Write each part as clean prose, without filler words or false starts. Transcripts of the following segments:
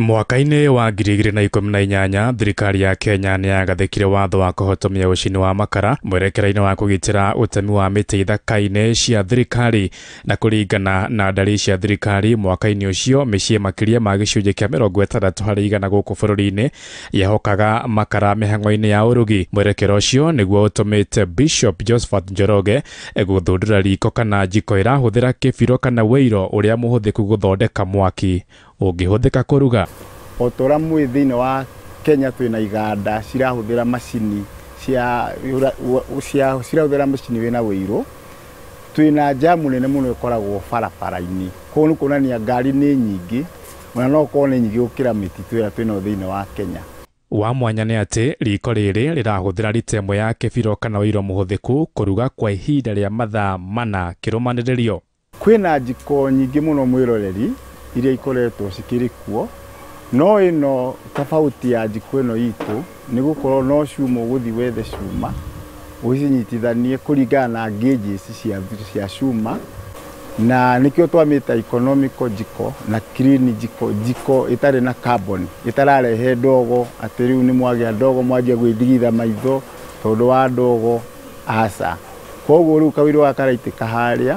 Mwaka-inĩ wa 2018 thirikari ya Kenya nĩ yagathĩkire watho wa kũhotomia ũcini wa makara mwerekera-inĩ wa kũgitĩra ũtemi wa mĩtĩ ithaka-inĩ cia thirikari, na kũringana na ndari cia thirikari mwaka-inĩ ũcio mĩciĩ makĩria ma gĩcunjĩ kĩa 60% gũkũ bũrũri-inĩ yehokaga makara mĩhang'o-inĩ ya ũrugi. Mwerekera ũcio nĩguo ũtũmĩte Bishop Josephat Njoroge gũthundũra riko kana njiko ĩrahũthĩra kĩbiro kana wĩiro ũrĩa mũhũthĩku gũthondeka mwaki ũngĩhũthĩka kũruga. O ta ũrĩa mũĩ thĩinĩ wa Kenya twĩna iganda cirahũthĩra macini cia cirahũthĩra macini wĩna wĩirũ, twĩna jamu nene mũno ĩkoragwo barabara-inĩ. Koguo nĩ kuonania ngari nĩ nyingĩ, ona no ũkorwo nĩ nyingĩ gũkĩra mĩtitũ ĩrĩa twĩnayo thĩinĩ wa Kenya. Wa mwanya nĩ atĩ riko rĩrĩ rĩrahũthĩra rita ĩmwe ya kĩbiro kana wĩiro mũhũthĩku kũruga kwa ihinda rĩa mathaa 4 kĩrũmanĩrĩrio. Kwĩna njiko nyingĩ mũno mwĩroreri iria ikoretwo cikĩrĩ kuo, no ĩno tofauti ya njiko ĩno itũ nĩ gũkorwo no cuma ũgũthiĩ wethe cuma ũcinyitithanie kũringana na gauges cia cuma, na nĩkĩo twamĩta economical jiko na clean jiko, jiko ĩtarĩ na carbon, ĩtararehe ndogo atĩ rĩu nĩ mwagĩa ndogo mwanjia gwĩthigitha maitho tondũ wa ndogo, aca. Koguo rĩu kawĩra gaka karaitĩka harĩa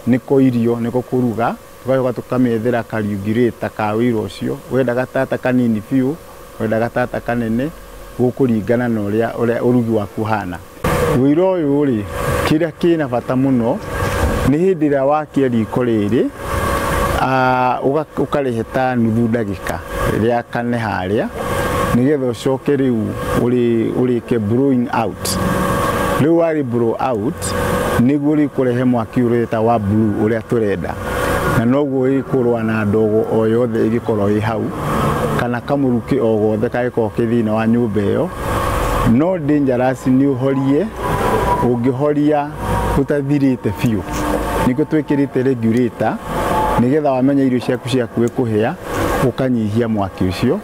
nĩko irio nĩko kũruga, tũgacoka tũkamethera kariungirĩta ka wĩira ũcio, wenda gatata kanini biũ, wenda gatata kanene, gũkũringana na ũrĩa ũrugi waku ũhana. Wĩira ũyũ rĩ, kĩrĩa kĩna bata mũno nĩ hĩndĩ ĩrĩa wakia riko rĩrĩ, ũkarĩhe ta nuthu ndagĩka rĩakane harĩa, nĩgetha ũcoke rĩu ũrĩke blowing out. Rĩu warĩ blow out nĩguo rĩkũrehe mwaki ũrĩa wa blue ũrĩa tũrenda, na noguo ĩkũrũa na ndogo o yothe ĩngĩkorwo ĩ hau kana kamũrukĩ o gothe kangĩkorwo kĩ thĩinĩ wa nyũmba ĩyo. No dangerous nĩ ũhorie, ũngĩhoria ũtathirĩte biũ, nĩkĩo twĩkĩrĩte regulator nĩgetha wamenya irio ciaku ciakuĩ kũhĩa ũkanyihia mwaki ũcio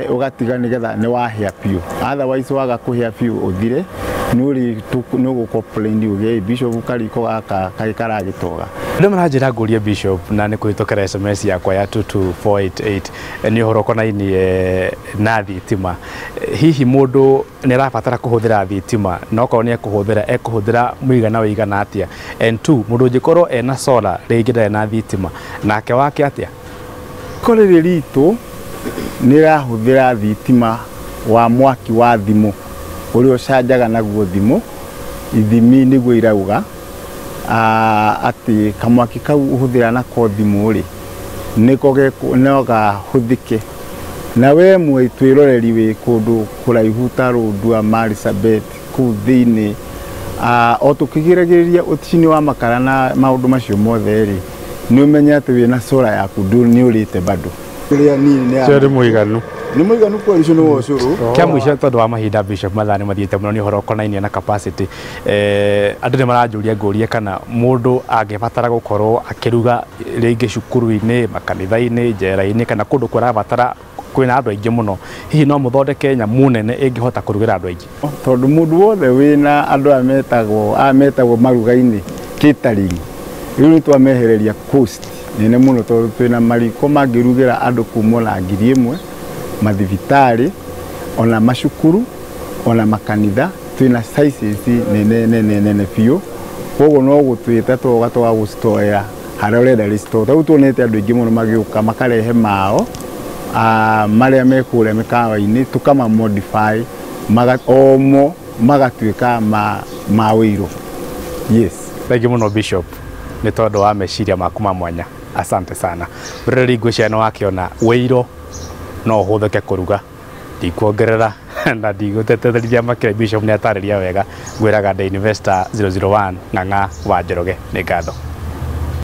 ũgatiga nĩgetha nĩ wahĩa biũ. Otherwise waga kũhĩa biũ ũthire nĩ ũgũ-complain uge Bishop kariko gaka karagĩtoga. Andũ maranjĩra ngũrie Bishop na nĩ kũhĩtũkĩra SMS yakwa ya 22488 nĩ ũhoro ũkonainie na thitima. Hihi mũndũ nĩ arabatara kũhũthĩra thitima, na okorwo nĩ ekũhũthĩra ekũhũthĩra mũigana ũigana atĩa? And two, mũndũ ũngĩkorwo ena solar rĩngĩ ndarĩ na thitima, nake wake atĩa? Riko rĩrĩ ritũ nĩ rĩrahũthĩra thitima wa mwaki wa thimũ ũrĩa ũcanjaga naguo thimũ, ithimi nĩguo irauga atĩ kamwaki kau ũhũthĩra nako thimũ rĩ nĩko no gahũthĩke. Na we twĩroreri wĩ kũndũ kũraihu ta Rũndua, Marsabit kũu thĩinĩ, o tũkĩgiragĩrĩria ũcini wa makara na maũndũ macio mothe rĩ, nĩ ũmenye atĩ wĩna solar yaku nĩ ũrĩte bado. Nĩ mũiganu. Nĩ mũiganu kweli ũcio nĩ wa ũcũrũ. Kĩa mũico tondũ wa mahinda Bishop mathaa nĩ mathiĩte mũno nĩ ũhoro ũkonainie na capacity. Andũ nĩ maranjũria ngũrie kana mũndũ angĩbatara gũkorwo akĩruga rĩngĩ cukuru-inĩ, makanitha-inĩ, njera-inĩ kana kũndũ kũrabatara kwĩna andũ aingĩ mũno, hihi no mũthondeke nyamũ nene ĩngĩhota kũrugĩra andũ aingĩ? Tondũ mũndũ wothe wĩna andũ aya metagwo maruga-inĩ catering, rĩu nĩ twamehereria cost nene mũno tondũ twĩna mariko mangĩrugĩra andũ kuma na 1000 mathibitarĩ ona macukuru ona makanitha, twĩna sizes nene nene nene biũ. Koguo no gũtwĩta tũgoka tũgagũstoera harĩa ũrenda rĩstore. Ta rĩu tuonete andũ aingĩ mũno magĩũka makarehe mao marĩa me kũrĩa mĩkawa-inĩ, tũkama modify omo magatuĩka ma wĩirũ. Yes. Thank you mũno Bishop nĩ tondũ wa meciria maku ma mwanya. Asante sana. Rĩrĩ ngwĩciria nĩ wakĩona wĩiro no ũhũthĩke kũruga, ndikuongerera na ndigũteterithia makĩria. Bishop nĩ atarĩria wega. Ngwĩraga The Investor 001 Ng'ang'a wa Njoroge. Nĩ ngatho.